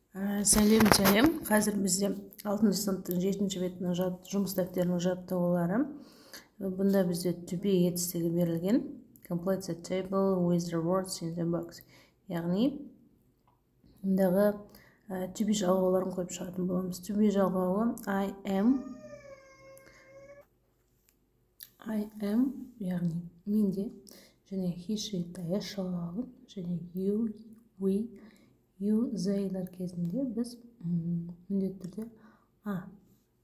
Сәлем, сәлем! Қазір бізде алтыншы сыныптың жетінші бетінің жұмыс дәптерінің жаттығулары. Бұнда бізде to be етістігі берілген. Complete the table with the words in the box. Яғни мұндағы to be жалғауларын қойып шығатын боламыз. To be жалғауы I am, I am, яғни менде, және he, she, s жалғауын және you, we, you, they-лер кезінде біз міндетті түрде а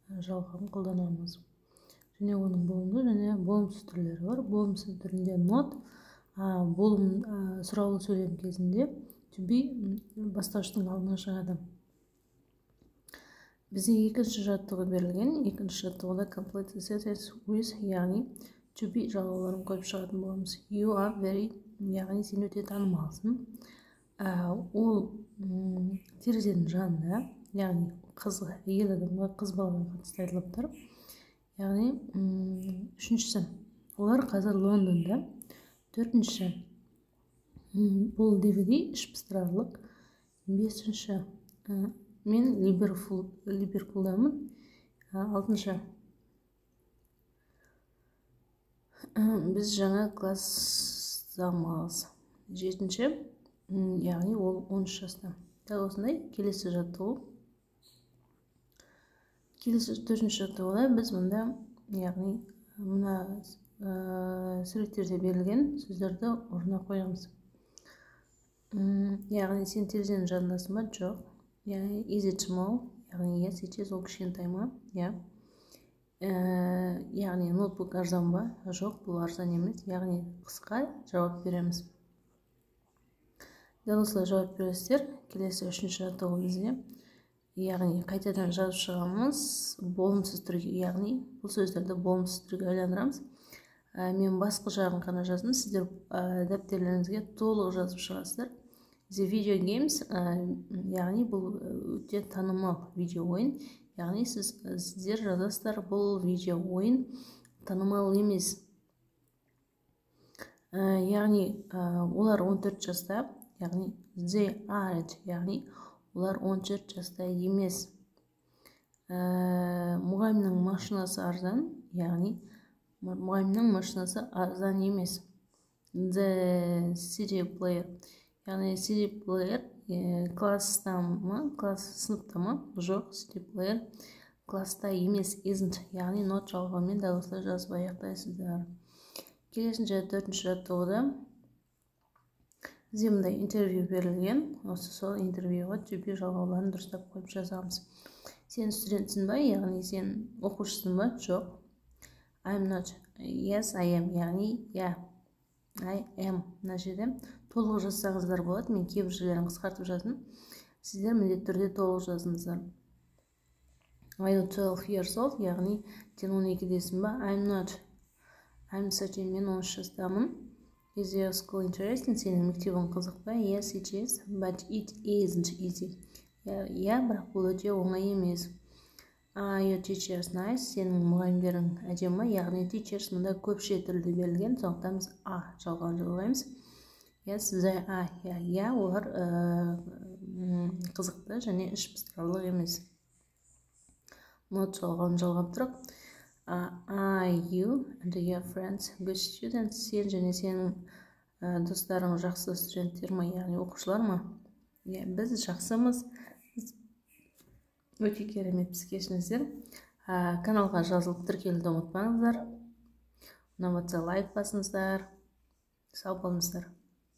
жалғауын қолданамыз. Және оның болымды және болымсыз түрлері бар. Болымсыз түрінде not, болым сұраулы сөйлем кезінде to be бастауыштың алдына шығады. Бізде екінші жаттығу берілген. Екінші жаттығуда complete the sentence with, яғни to be жалғауларын қойып шығатын боламыз. You are very, яғни сен өте танымалсың. Ол терезенің жанында, яғни қыз, әйел адамға, қыз балаға қатысты айтылып тұр. Яғни үшіншісі, олар қазір Лондонда. Төртінші, бұл DVD іш пыстырарлық. Бесінші, мен Ливерпульдамын. Алтыншы, біз жаңа класстамыз. Жетінші, яғни ол 13 жаста. Дәл осындай келесі жаттығу. Келесі төртінші жаттығуда біз мұнда, яғни мына суреттерде берілген сөздерді орнына қоямыз. Яғни сен терезенің жанындасың ба? Жоқ. Яғни is it small? Яғни yes, it is, ол кішкентай ма? Иә. Яғни ноутбук арзан ба? Жоқ, бұл арзан емес. Яғни қысқа жауап береміз. Дәл осылай жауап бересіздер. Келесі үшінші жаттығу бізде, яғни қайтадан жазып шығамыз болымсыз түрге, яғни бұл сөздерді болымсыз түрге айландырамыз. Мен басқы жағын ғана жаздым, сіздер дәптерлеріңізге толық жазып шығасыздар. The video games, яғни бұл өте танымал видео ойын, яғни сіздер жазасыздар, бұл видео ойын танымал емес. Яғни олар 14 жаста, яғни they aren't, яғни олар 14 жаста емес. Мұғалімнің машинасы арзан, яғни мұғалімнің машинасы арзан емес. The CD player, яғни CD player класста ма, класс сыныпта ма? Жоқ, CD player класста емес, isn't, яғни not жалғауымен дәл осылай жазып аяқтайсыздар. Келесінші төртінші жаттығуда бізде мындай интервью берілген. Осы сол интервьюға to be жалғауларын дұрыстап қойып жазамыз. Сен студентсің ба? Яғни сен оқушысың ба? Жоқ. I'm not. Yes, I am. Яғни иә, I am. Мына жерде толық жазсаңыздар болады. Мен кейбір жерлерін қысқартып жаздым. Сіздер міндетті түрде толық жазыңыздар. Are you 12 years old? Яғни сен 12-десің ба? I'm not. I'm 13. Мен 13 жастамын. Is your school interesting? Сенің мектебің қызық па? Yes, it is, but it isn't easy. Иә, бірақ бұл өте оңай емес. Are your teachers nice? Сенің мұғалімдерің әдемі ма? Яғни teachers мұнда көпше түрде берілген, сондықтан біз а жалғауын жалғаймыз. Yes, they are. Иә, олар қызықты және іш пыстырарлық емес. Not жалғауын жалғап тұрып. Are you and your friends good students? Сен және сенің достарың жақсы студенттер ма, яғни оқушылар ма? Иә, біз жақсымыз, біз өте кереметпіз. Кешіріңіздер. Каналға жазылып тіркелуді ұмытпаңыздар. Ұнап жатса, лайк басыңыздар. Сау болыңыздар.